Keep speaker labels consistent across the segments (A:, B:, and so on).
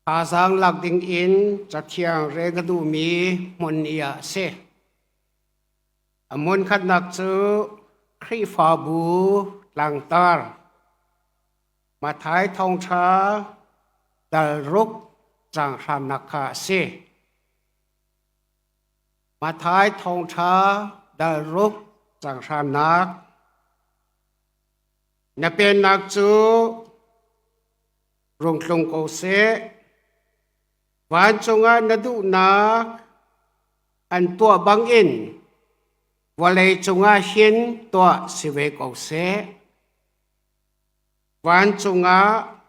A: Thazaang lak ding in Cathiang rel ka duhmi hmun i ah a si. A hmun khatnak cu Khrihfabu tlangtar Matthai thawngṭha dal ruk caang hramnak kha a si. Matthai thawngṭha dal ruk caang hramnak. Na pennak cu rung tlung ko seh. Vancung ah na duhnak an tuah bangin vawlei cungah hin tuah si ve ko seh. Vancung ah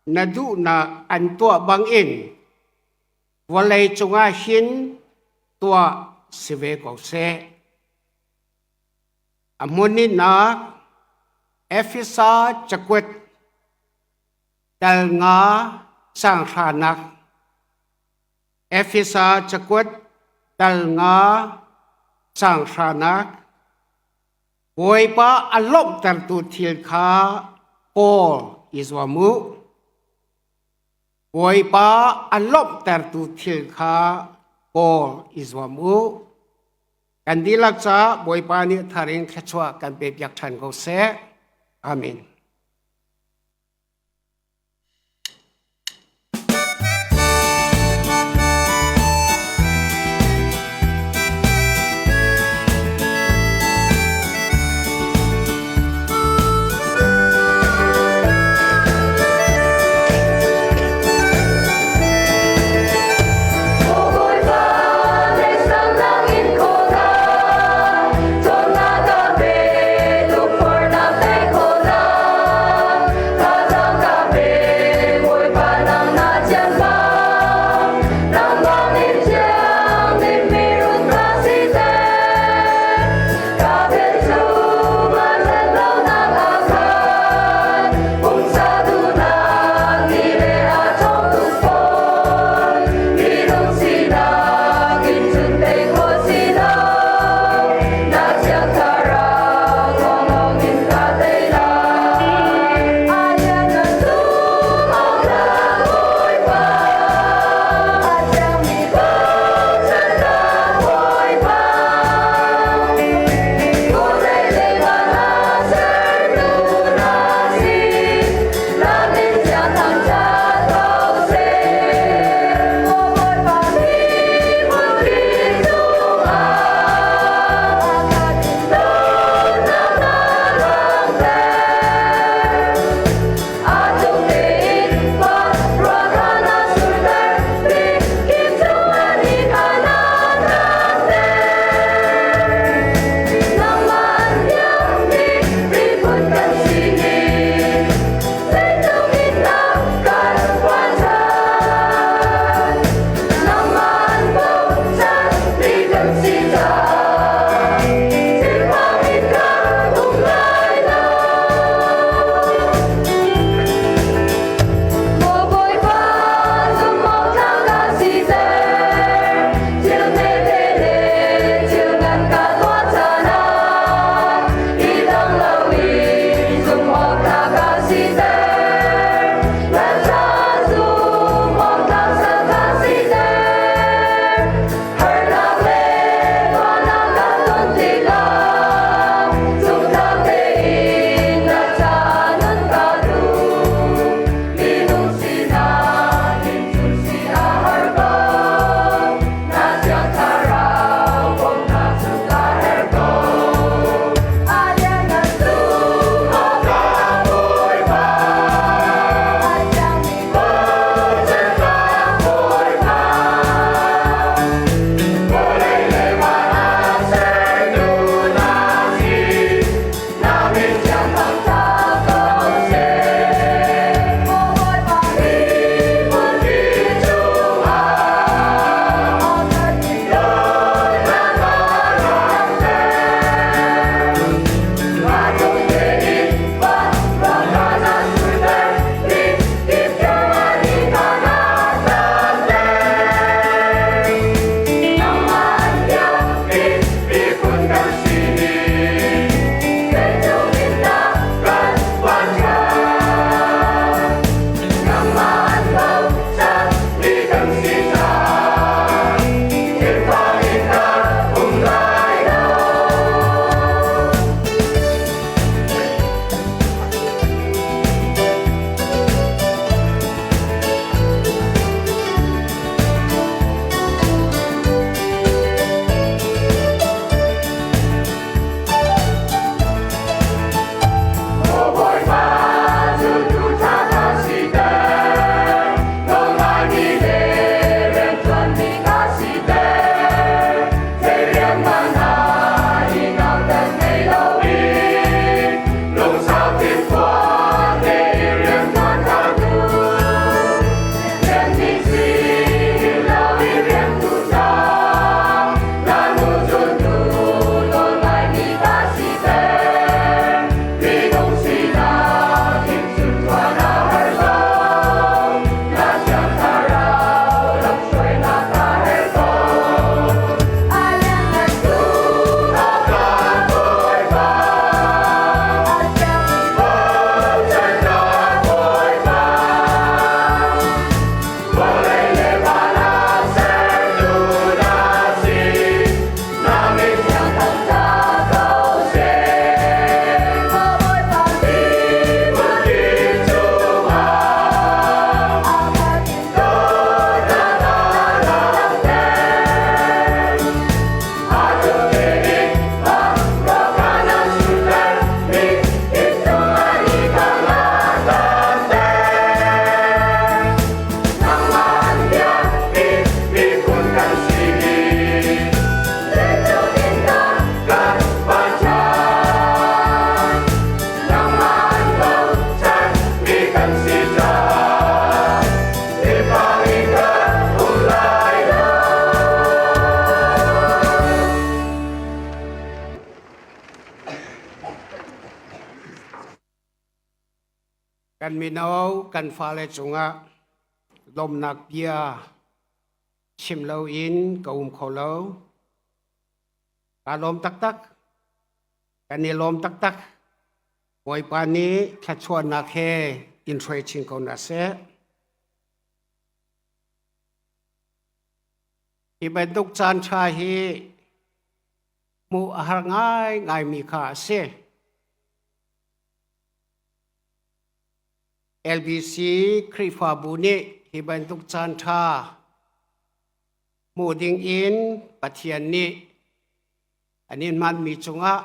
A: na duhnak an tuah bangin vawlei cungah hin tuah si ve ko seh. A hmuninnak Efesa cakuat dal nga caang hranak Efesa cakuat dal nga caang hranak Bawipa a lawmhtertu thil kha kawl i zuam u. Bawipa a lawmhtertu thil kha kawl i zuam u. Kan dihlak caah Bawipa nih thar in thluachuah kan pe piak ṭhan ko seh. Amen.
B: Cawnnak ka pe, tukforhnak tei khawhnak.
A: Kan mino kan fale cungah lawmhnak bia chim loin ka um kho lo. Kaa lawm taktak. Kan i lawm taktak. Bawipa nih thluachuahnak he in hruai chin ko hna seh. Hi bantuk caan ṭha hi hmuh a har ngaingaimi kha a si. LBC Khrihfabu nih hi bantuk caan ṭha hmuh ding in Pathian nih an in hmanmi cungah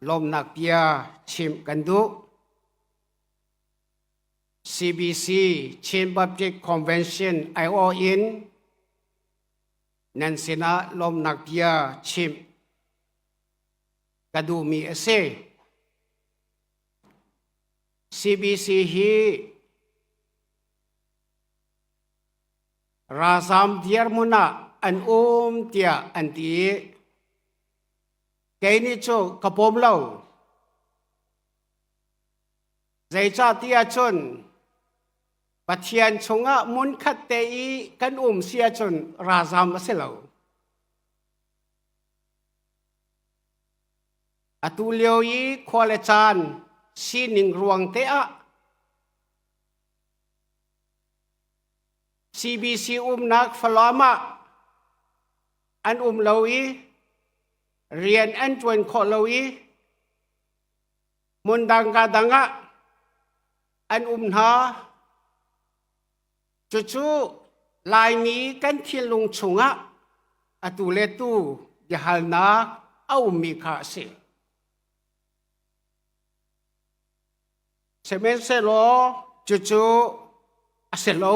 A: lawmnak bia chimh kan duh. CBC Chin Baptist Convention aiawh in nan sinah lawmnak bia chimh ka duhmi a si. CBC hi ralzam dirhmun ah an um tiah an ti i kei nih cu ka pawm lo. Zeicahtiah cun Pathian chungah hmunkhat te i kan um si ahcun ralzam a si lo. Atu lio i khua le caan sining ruang te ah CBC umnak Falam ah an um lo i rian an ṭuan khawh lo i hmun dang ka dang ah an um hna. Cucu Laimi kan thinlung chungah atu le tu biahalnak a ummi kha a si. Sihmanhsehlaw cucu a si lo.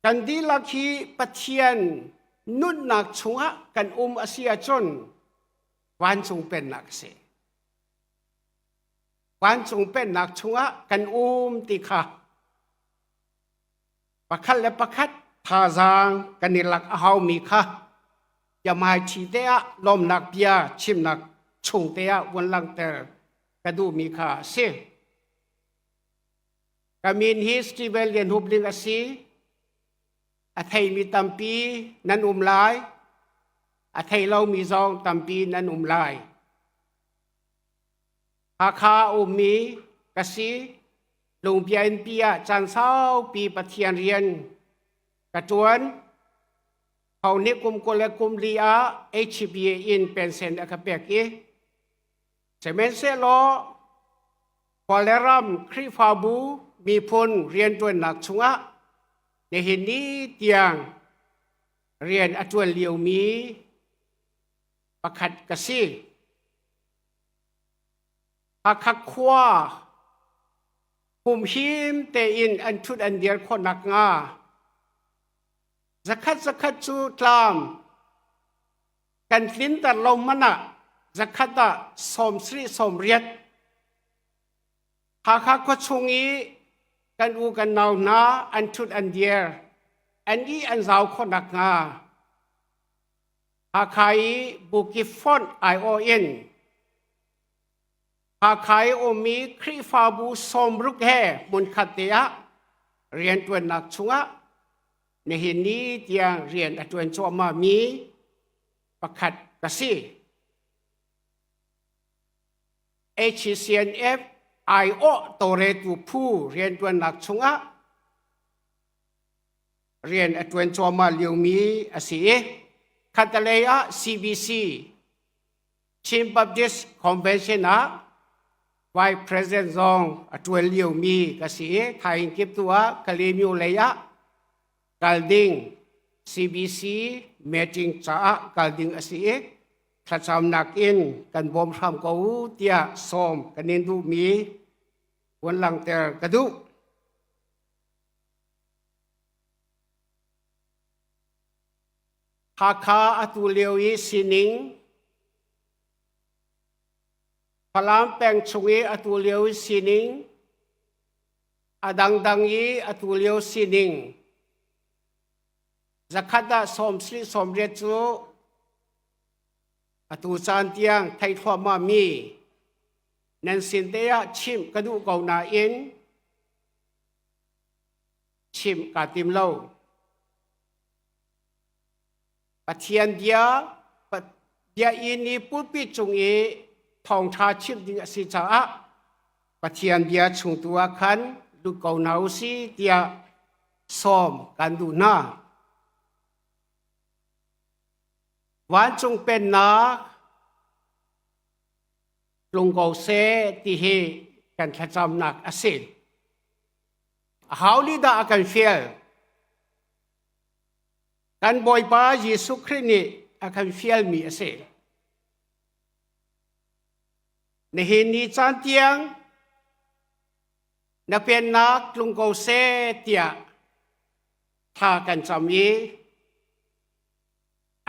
A: Kan dihlak hi Pathian nunnak chungah kan um a si ahcun vancung pennak a si. Vancung pennak chungah kan um ti kha pakhat le pakhat thazaang kan i lak a haumi kha biahmaiṭhi te ah lawmnak bia chimnak chung te ah vun langhter ka duhmi kha a si. Ka min hi Steven Lian Hup Ling a si. A theimi tampi nan um lai. A thei lomi zong tampi nan um lai. Hakha ummi ka si. Lungpia in pi ah caan saupi Pathian rian ka ṭuan. Ho nih kum 20 le kum li ah HBA in pension a ka pek i sihmanhsehlaw khua le ram Khrihfabu miphun rianṭuannak chungah nihin ni tiang rian a ṭuan liomi pakhat ka si. Hakha khua humhim tein an ṭhut an dir khawh nakhnga zakhat zakhat cu tlam kan tlinter lo hmanh ah zakhat ah 70 80 Hakha khua chung i kan u kan nau hna an ṭhut an dir an i an zau khawh nakhnga Hakha i Bukit fonh aiawh in Hakha i ummi Khrihfabu 60 he hmunkhat te ah rianṭuannak chungah nihin ni tiang rian a ṭuan cuahmahmi pakhat ka si. HCNF aiawh tawlretu phu rianṭuannak chungah rian a ṭuan cuahmah liomi a si i khattelei ah CBC Chin Baptist Convention ah Vice President zong a ṭuan liomi ka si i thaing kip tu ah Kalaymyo lei ah kal ding CBC meeting caah kal ding a si i thlacamnak in kan bawm hram ko u tiah sawm kan in duhmi vun langhter ka duh. Hakha atu lio i sining Falam peng chung i atu lio i sining a dangdang i atu lio sining zakhat ah 78 cu atu caan tiang thei thluahmah mi. Nan sin te ah chimh ka duh ko nain chimh kaa tim lo. Pathian bia bia inn i pulpit cung i thawngṭha chimh ding a si caah Pathian bia chung tu ah khan lut ko hna u si tiah sawm kan duh hna. Vancung pennak tlung ko seh ti hi kan thlacamnak a si. A hau li dah a kan fial? Kan Bawipa Jesuh Khrih nih a kan fialmi a si. Nihin ni caan tiang na pennak tlung ko seh tiah thla kan cam i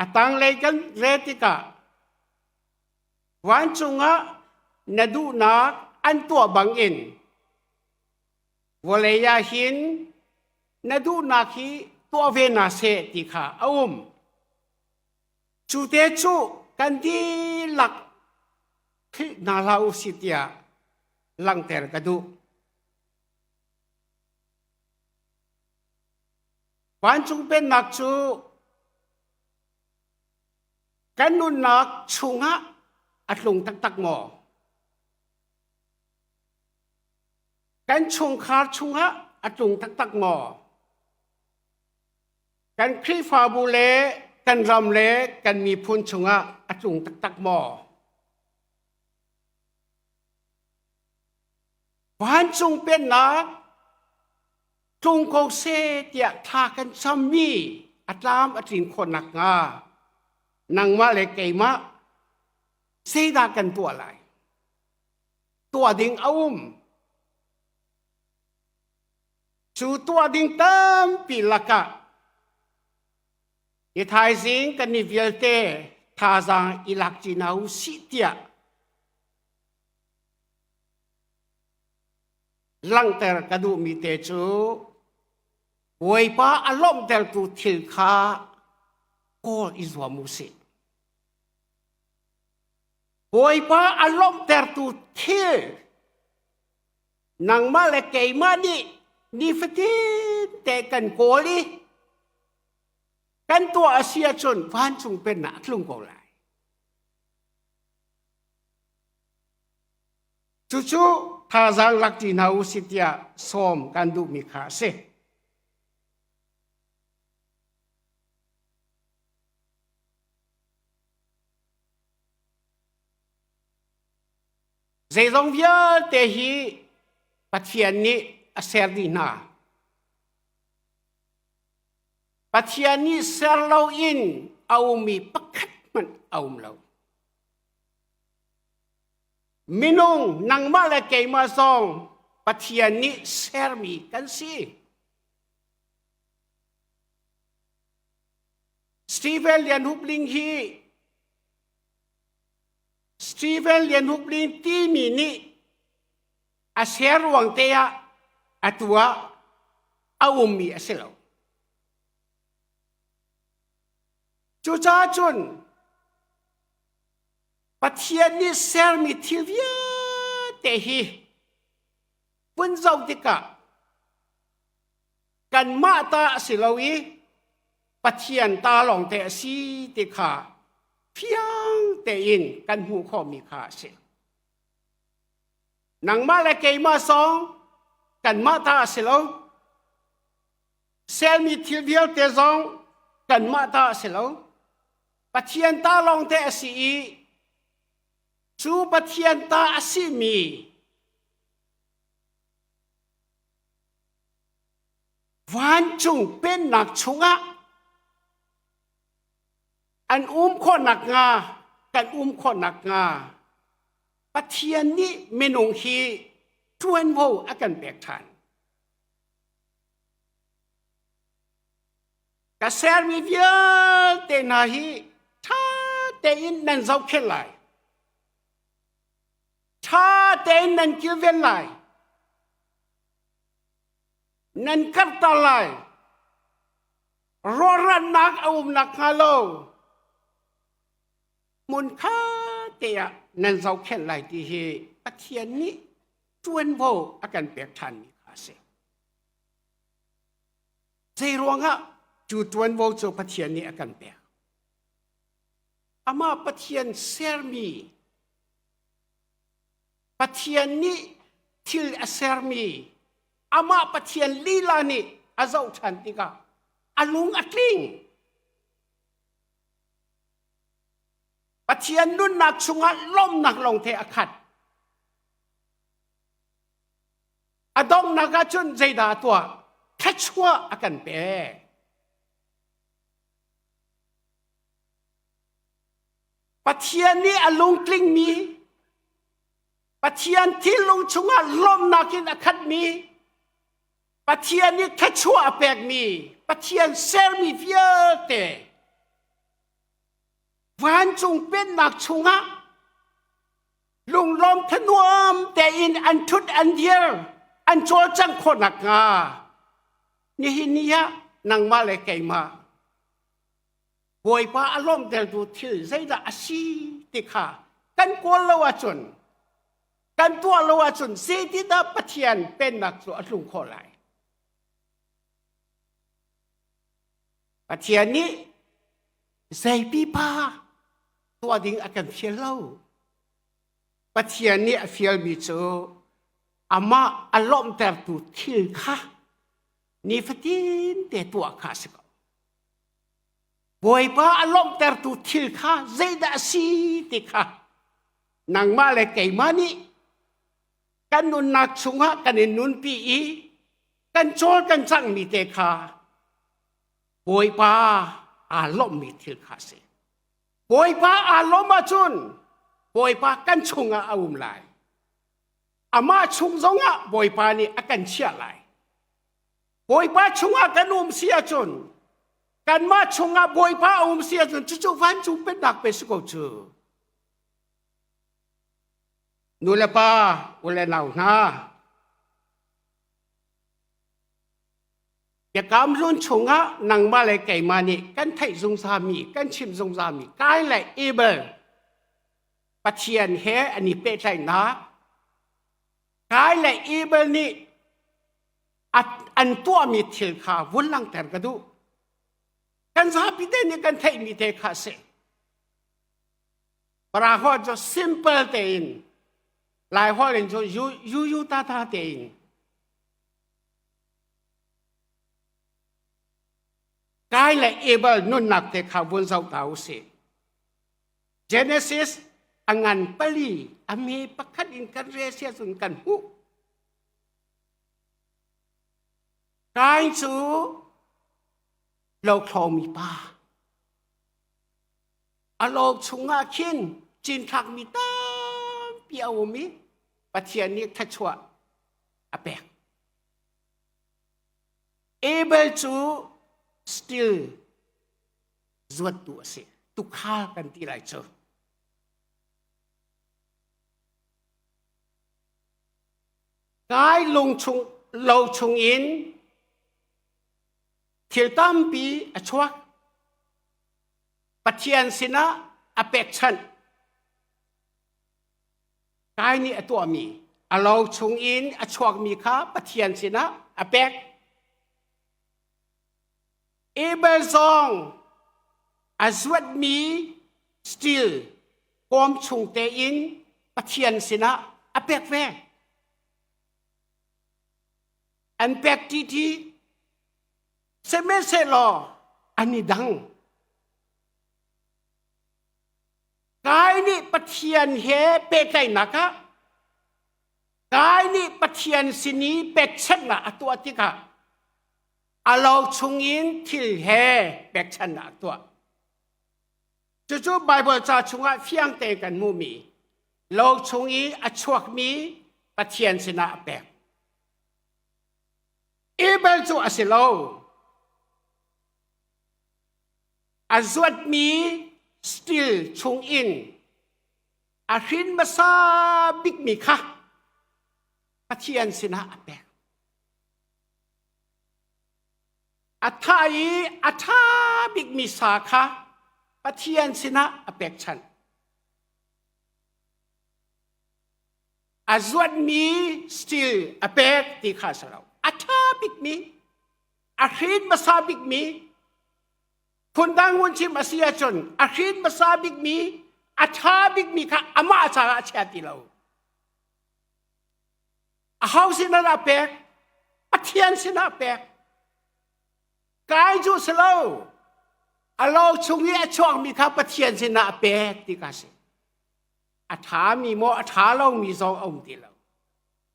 A: a tanglei kan rel tikah vancung ah na duhnak an tuah bangin vawlei ah hin na duhnak hi tuah ve hna seh ti kha a um. Cu te cu kan dihlak philh hna hlah u si tiah langhter ka duh. Vancung Pennak cu kan nunnak chungah a tlung taktak maw? Kan chungkhar chungah a tlung taktak maw? Kan Khrihfabu le kan ram le kan miphun chungah a tlung taktak maw? Vancung Pennak tlung ko seh tiah thla kan cammi a tlam a tlin khawh nakhnga nangmah le keimah zeidah kan tuah lai? Tuah ding a um. Cu tuah ding tampi lakah hi thaizing kan i vialte thazaang i lak ci hna u sih tiah langhter ka duhmi te cu Bawipa a lawmhtertu thil kha kawl i zuam u sih. Bawipa a lawmhtertu thil nangmah le keimah nih nifatin te kan kawl i kan tuah a si ahcun vancung pennak a tlung ko lai. Cucu thazaang lak ṭi hna u si tiah sawm kan duhmi kha a si. Zeizong vialte hi Pathian nih a ser dih hna. Pathian nih ser loin a ummi pakhat hmanh a um lo. Minung nangmah le keimah zong Pathian nih sermi kan si. Stephen Lian Hup Ling hi Stephen Lian Hup Ling timi nih a ser ruang te ah atu ah a ummi a si lo. Cucaah cun Pathian nih sermi thil vialte hi vun zoh tikah kanmah ta a si lo i Pathian ta lawngte a si ti kha fiang tein kan hmuh khawhmi kha a si. Nangmah le keimah zong kanmah ta a si lo. Sermi thil vialte zong kanmah ta a si lo. Pathian ta lawngte a si i cu Pathian ta a simi vancung pennak chungah an um khawh nakhnga kan um khawh nakhnga Pathian nih minung hi ṭuanvo a kan pek ṭhan. Ka sermi vialte hna hi ṭha tein nan zohkhenh lai. Ṭha tein nan kilven lai. Nan karhter lai. Rawhrannak a um nakhnga lo hmun kha te ah nan zohkhenh lai ti hi. Pathian nih ṭuanvo a kan pek ṭhanmi kha a si. Zei ruangah cu ṭuanvo cu Pathian nih a kan pek? Amah Pathian sermi Pathian nih thil a sermi amah Pathian lila nih a zoh ṭhan tikah a lung a tling. Pathian nunnak chungah lawmhnak lawngte a khat. A donghnak ahcun zeidah a tuah? Thluachuah a kan pek. Pathian nih a lungtlingmi, Pathian thinlung chungah lawmhnak in a khatmi, Pathian nih thluachuah a pekmi, Pathian sermi vialte vancung pennak chungah lunglawm thanuam tein an ṭhut an dir an cawlcangh khawh nakhnga nihin ni ah nangmah le keimah Bawipa a lawmhtertu thil zeidah a si ti kha kan kawl lo ahcun kan tuah lo ahcun zeitindah Pathian pennak cu a tlung khawh lai? Pathian nih zei pipa tuah ding a kan fial lo. Pathian nih a fialmi cu amah a lawmhtertu thil kha nifatin te tuah kha a si ko. Bawipa a lawmhtertu thil kha zeidah a si ti kha nangmah le keimah nih kan nunnak chungah kan in nunpi i kan cawl kan cangmi te kha Bawipa aa lawmhmi thil kha a si. Bawipa aa lawmh ahcun Bawipa kan chungah a um lai. Amah chung zongah Bawipa nih a kan chiah lai. Bawipa chungah kan um si ahcun kanmah chungah Bawipa a um si ahcun cucu vancung pennak pe si ko cu. Nu le pa, u le nau hna, Biakam hlun chungah nangmah le keimah nih kan theih zungzalmi, kan chim zungzalmi Kain le Abel Pathian he an i pehtlaihnak Kain le Abel nih an tuahmi thil kha vun langhter ka duh. Kan zapi te nih kan theihmi te kha a si. Parahawt cu simple tein Laiholh in cu yu yu ta ta tein Kai le Abel nunnak te kha vun zoh ta u sih. Genesis a ngan pali a me pakhat in kan re sia cun kan hmuh. Kai cu lothlomi pa a lo chungah khin cinthlakmi tampi a um i Pathian nih thluachuah a pek. Abel cu still zuattu a si. Tukhal kan ti lai cu. Kai lung chung lo chung in thil tampi a chuak. Pathian sinah a pekchanh. Kai nih a tuahmi a lo chungin a chuakmi kha Pathian sinah a pek. Abel zong a zuatmi steel kawm chung tein Pathian sinah a pek ve. An pek ṭiṭi. Sihmanhsehlaw an i dang. Kai nih Pathian he pehtlaihnak ah Kai nih Pathian sin i pekchanhnak a tuah tikah a lo chungin thil he pekchanhnak a tuah. Cucu Baibal ca chungah fiang tein kan hmuhmi lo chung i a chuakmi Pathian sinah a pek. Abel cu a si lo. A zuatmi steel chungin a hrin hmasa bikmi kha Pathian sinah a pek. A thah i a ṭha bikmi sa kha Pathian sinah a pekchanh. A zuatmi steel a pek ti kha si lo. A ṭha bikmi, a hrin hmasa bikmi, phundang hun chim a si ahcun a hrin hmasa bikmi, a ṭha bikmi kha amah caah a chia ti lo. A ho sinah dah pek? Pathian sinah pek. Kai cu si lo. A lo chung i a chuakmi kha Pathian sinah a pek ti kha si. A ṭhami maw a ṭha lomi zong a um ti lo.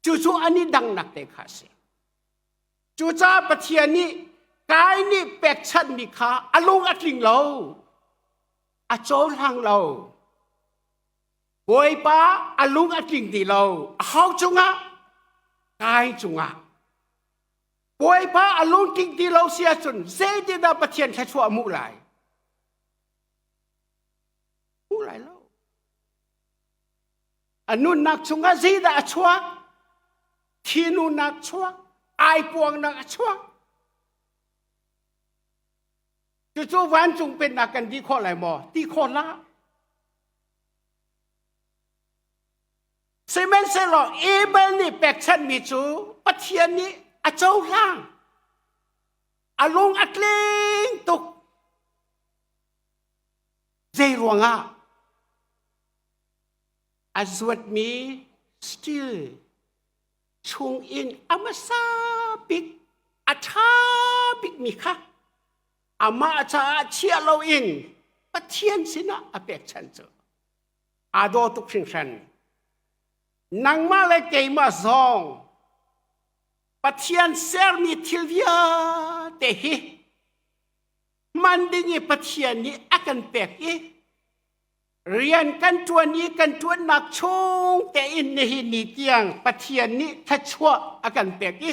A: Cucu an i dangnak te kha a si. Cucaah Pathian nih Kai nih pekchanhmi kha a lung a tling lo, a cohlang lo. Bawipa a lung a tling ti lo. A hau cungah, Kai cungah. Bawipa a lung tling ti lo si ahcun zeitindah Pathian thluachuah a hmuh lai? Hmuh lai lo. A nunnak chungah zeidah a chuak? Thinunak chuak, aipuangnak a chuak. Cucu vancung pennak kan ti khawh lai maw? Ti khawh hlah. Sihmanhsehlaw Abel nih pekchanhmi cu Pathian nih a cohlang. A lung a tling tuk. Zei ruangah? A zuatmi steel chungin a hmasa bik a ṭha bikmi kha amah caah chia loin Pathian sinah a pekchanh cu aa daw tuk hringhran. Nangmah le keimah zong Pathian sermi thil vialte hi hman ding i Pathian nih a kan pek i rian kan ṭuan i kan ṭuannak chung tein nihin ni tiang Pathian nih thluachuah a kan pek i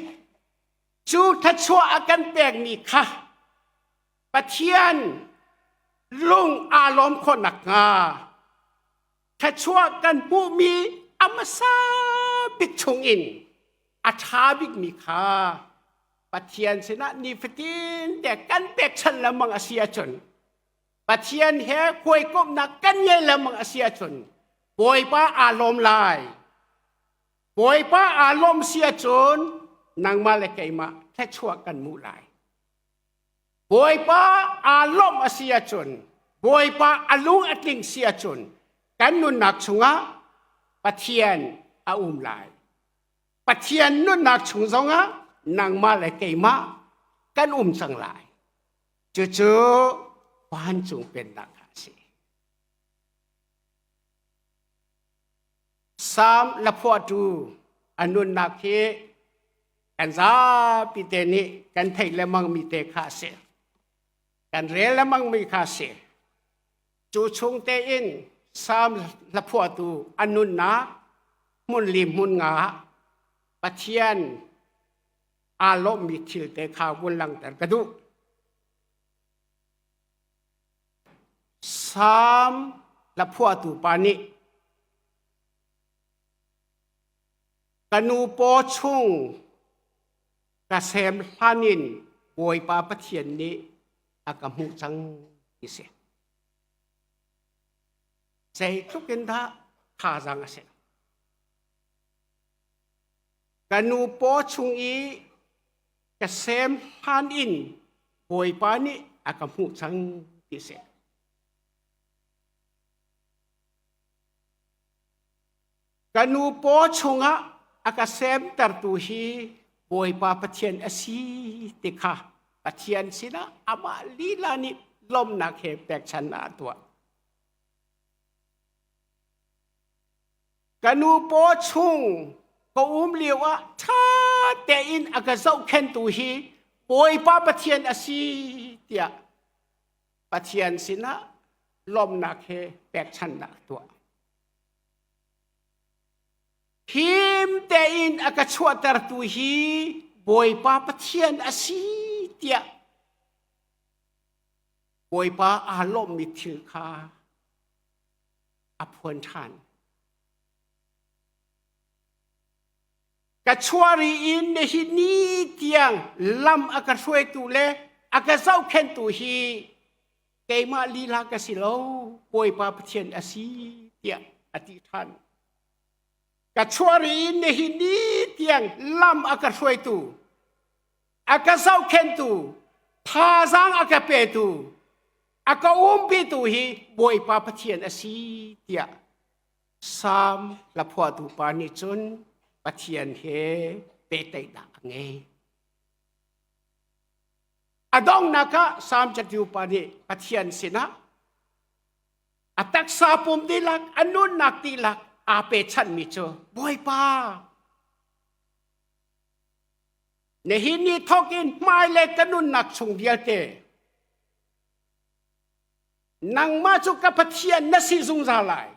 A: cu thluachuah a kan pekmi kha Pathian lung aa lawm khawh nakhnga thluachuah kan hmuhmi a hmasa bik chungin a ṭha bikmi kha Pathian sinah nifatin te kan pekchanh lengmang a si ahcun Pathian he hawikomhnak kan ngei lengmang a si ahcun Bawipa aa lawm lai. Bawipa aa lawm si ahcun nangmah le keimah thluachuah kan hmuh lai. Bawipa aa lawmh a si ahcun Bawipa a lung a tling si ahcun kan nunnak chungah Pathian a um lai. Pathian nunnak chung zongah nangmah le keimah kan um cang lai. Cucu vancung pennak a si. Salm laphuahtu a nunnak hi kan zapi te nih kan theih lengmang mi te kha a si. Kan rel lengmang mi kha a si. Cu chung tein Salm hlaphuahtu a nunnak hmun li hmun nga Pathian aa lawmmi thil te kha vun langhter ka duh. Salm hlaphuahtu pa nih ka nu paw chung ka sem hlan in Bawipa Pathian nih a ka hmuh cang ti si. Zeitluk in dah thazaang a si. Ka nu paw chung i ka sem hlan in Bawipa nih a ka hmuh cang ti si. Ka nu paw chungah a ka semtertu hi Bawipa Pathian a si ti kha Pathian sinah amah lila nih lawmhnak he pekchannak a tuah. Ka nu paw chung ka um lio ah ṭha tein a ka zohkhenhtu hi Bawipa Pathian a si tiah Pathian sinah lawmhnak he pekchanhnak a tuah. Him tein a ka chuahtertu hi Bawipa Pathian a si tiah Bawipa aa lawmmi thil kha a phuan ṭhan. Ka chuari in nihin ni tiang lam a ka hruaitu le a ka zohkhenhtu hi keimah lila ka si lo, Bawipa Pathian a si tiah a ti ṭhan. Ka chuari in nihin ni tiang lam a ka hruaitu, a ka zohkhenhtu, thazaang a ka petu, a ka umpitu hi Bawipa Pathian a si tiah Salm hlaphuahtu pa nih cun Pathian he pehtlaihnak a ngei. A donghnak ah Salm catiu pa nih Pathian sinah a taksa pum dihlak, a nunnak dihlak aa pechanmi cu Bawipa nihin ni thawk in hmailei ka nunnak chung vialte Nangmah cu ka Pathian na si zungzal lai.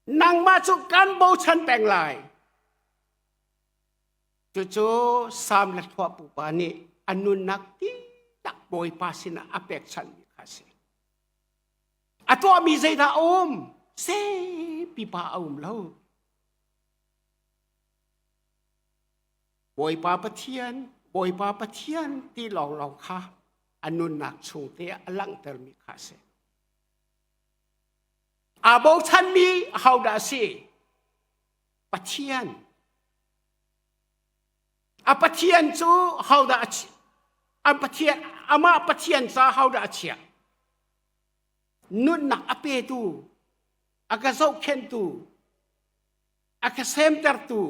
A: Nangmah cu kan bochan peng lai. Cucu Sam le Thua pupa nih a nunnak dihlak Bawipa sinah a pekchanhmi kha a si. A tuahmi zeidah a um? Pipa a um lo. Bawipa Pathian, Bawipa Pathian ti lawnglawng kha a nunnak chung te a langhtermi kha a si. Aa bochanmi ahodah a si? Pathian. A Pathian cu hodah a a Pathian amah Pathian ca hodah a chiah? Nunnak a petu, a ka zohkhenhtu, a ka semtertu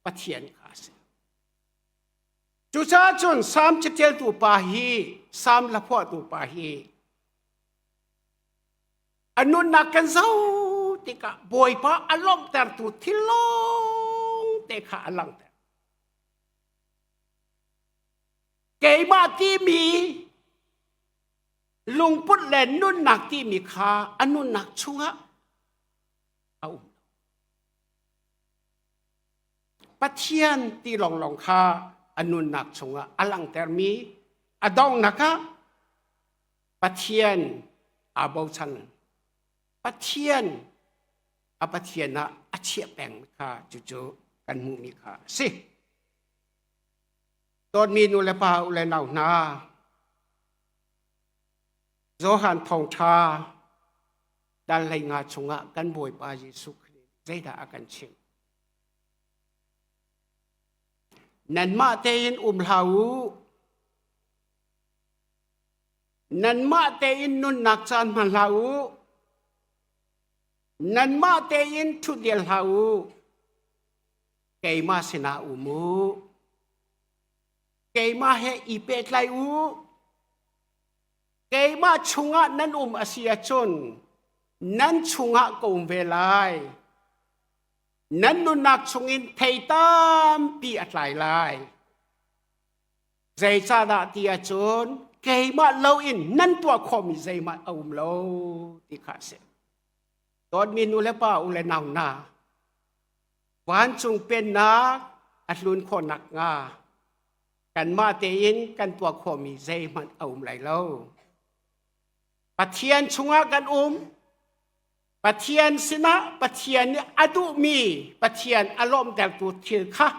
A: Pathian kha a si. Cucaah cun Salm caṭialtu pa hi, Salm hlaphuahtu pa hi, a nunnak kan zoh tikah Bawipa a lawmhtertu thil lawng te kha a langhter. Keimah timi lungput le nunnak timi kha a nunnak chungah a um. Pathian ti lawnglawng kha a nunnak chungah a langhtermi a donghnak ah Pathian aa bochan. Pathian a Pathian ah a chiah peng kha cucu kan hmuhmi kha a si. Dawtmi nu le pa u le nau hna, Johan thawngṭha dal 15 chungah kan Bawipa Jesuh Khrih zeidah a kan chimh? Nanmah tein um hlah u. Nanmah tein nunnak caan hman hlah u. Nanmah tein ṭhutdial hlah u. Keimah sinah um u. Keimah he i pehtlai u. Keimah chungah nan um a si ahcun nan chungah ka um ve lai. Nan nunnak chungin thei tampi a tlai lai. Zeicahdah ti ahcun keimah loin nan tuah khawhmi zeihmanh a um lo ti kha a si. Dawtmi nu le pa u le nau hna, vancung pennak a tlun khawh nakhnga kanmah tein kan tuah khawhmi zeihmanh a um lai lo. Pathian chungah kan um, Pathian sinah Pathian nih a duhmi Pathian a lawmhtertu thil kha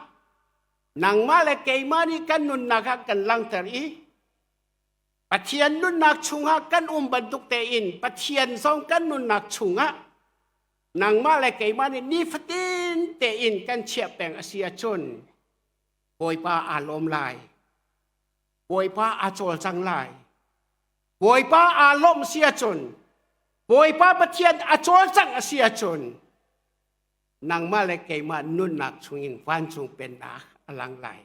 A: nangmah le keimah nih kan nunnak ah kan langhter i Pathian nunnak chungah kan um bantuk tein Pathian zong kan nunnak chungah nangmah le keimah nih nifatin tein kan chiah peng a si ahcun Bawipa aa lawm lai. Bawipa aa cawlcang lai. Bawipa aa lawmh si ahcun Bawipa Pathian a cawlcangh a si ahcun nangmah le keimah nunnak chungin vancung pennak a lang lai.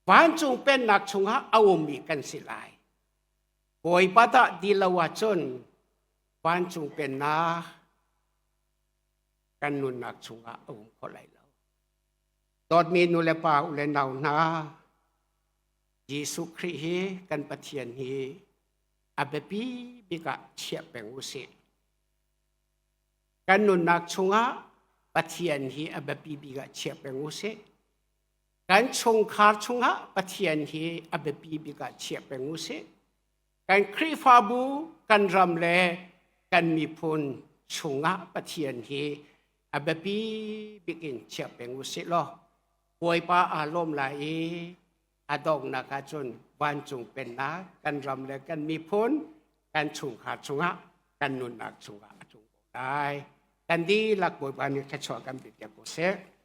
A: Vancung pennak chungah a ummi kan si lai. Bawipa dah ti lo ahcun vancung pennak kan nunnak chungah a um kho lai lo. Dawtmi nu le pa u le nau hna, Jesuh Khrih hi kan Pathian hi a biapi bik ah chiah peng u sih. Kan nunnak chungah Pathian hi a biapi bik ah chiah peng u sih. Kan chungkhar chungah Pathian hi a biapi bik ah chiah peng u sih. Kan Khrihfabu, kan ram le kan miphun chungah Pathian hi a biapi bik in chiah peng u sih law Bawipa aa lawm lai i a donghnak ahcun vancung pennak kan ram le kan miphun kan chungkhar chungah kan nunnak chungah a tlung ko lai. Kan dihlak Bawipa nih thluachuah kan pe piak ko seh.